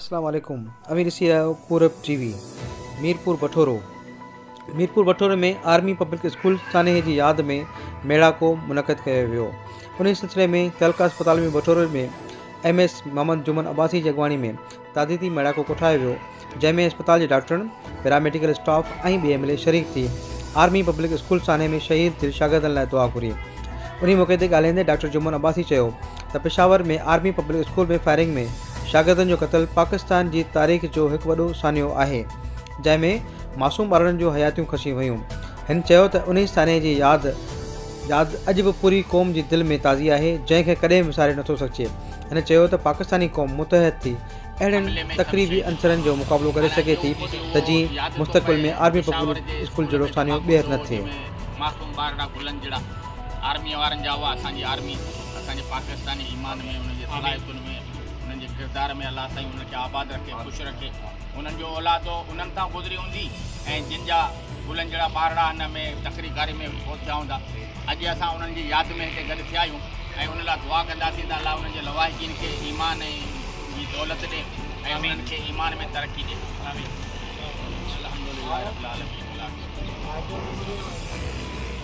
اسلام عليڪم اوهين ڏسي رهيا آهيو Purab T V Mirpur Bathoro Mirpur Bathoro ۾ army public school سانحي جي ياد ۾ ميڙاڪو منعقد ڪيو ويو انهي سلسلي ۾ تعلقه اسپتال ۾ بٺورو ۾ ايم ايس محمد جمن عباسي جي اڳواڻي ۾ تعزيتي ميڙاڪو ڪوٺايو ويو جنهن ۾ اسپتال جي ڊاڪٽرن پيراميڊيڪل اسٽاف ۽ ٻئي عملي شريڪ ٿي آرمي پبلڪ اسڪول سانحي ۾ شهيد ٿيل شاگردن لاء دعا گهري انهي موقعي تي ڳالهائيندي ڊاڪٽر جمن عباسي چيو ته Peshawar ۾ army public school ۾ firing ۾ شاگردن جو قتل پاڪستان جي تاريخ جو هڪ وڏو سانحو آهي جنهن ۾ معصوم ٻارڙن جون حياتيون کسيون ويون. هن چيو ته انهي سانحي جي ياد ياد اڄ به پوري قوم جي دل ۾ تازي آهي جنهن کي ڪڏهن به وساري نٿو سگهجي. هن چيو ته پاڪستاني قوم متحد ٿي اهڙن تخريبي عنصرن جو مقابلو ڪري سگهي ٿي ته جيئن مستقبل ۾ آرمي پبلڪ اسڪول جهڙو سانحو ٻيهر نه ٿئي. معصوم ٻارڙا گلن جهڙا آرميء وارن جا هئا اسان جي آرمي اسان جي پاڪستاني ايمان ۾ انهن جي صلاحيتن ۾ انهن جي ڪردار ۾ الله سائين انهن کي آباد رکي خوش رکي انهن جو اولاد انهن تان گذري هوندي ۽ جن جا گلن جهڙا ٻارڙا ان ۾ تخريڪاري ۾ فوت ٿيا هوندا اڄ اسان انهن جي ياد ۾ هتي گڏ ٿيا آهيون ۽ ان لاء دعا ڪنداسين ته الله انهن جي لواحقين کي ايمان جي دولت ڏي ۽ انهن کي ايمان ۾ ترقي ڏي آمين الحمدلله رب العالمين.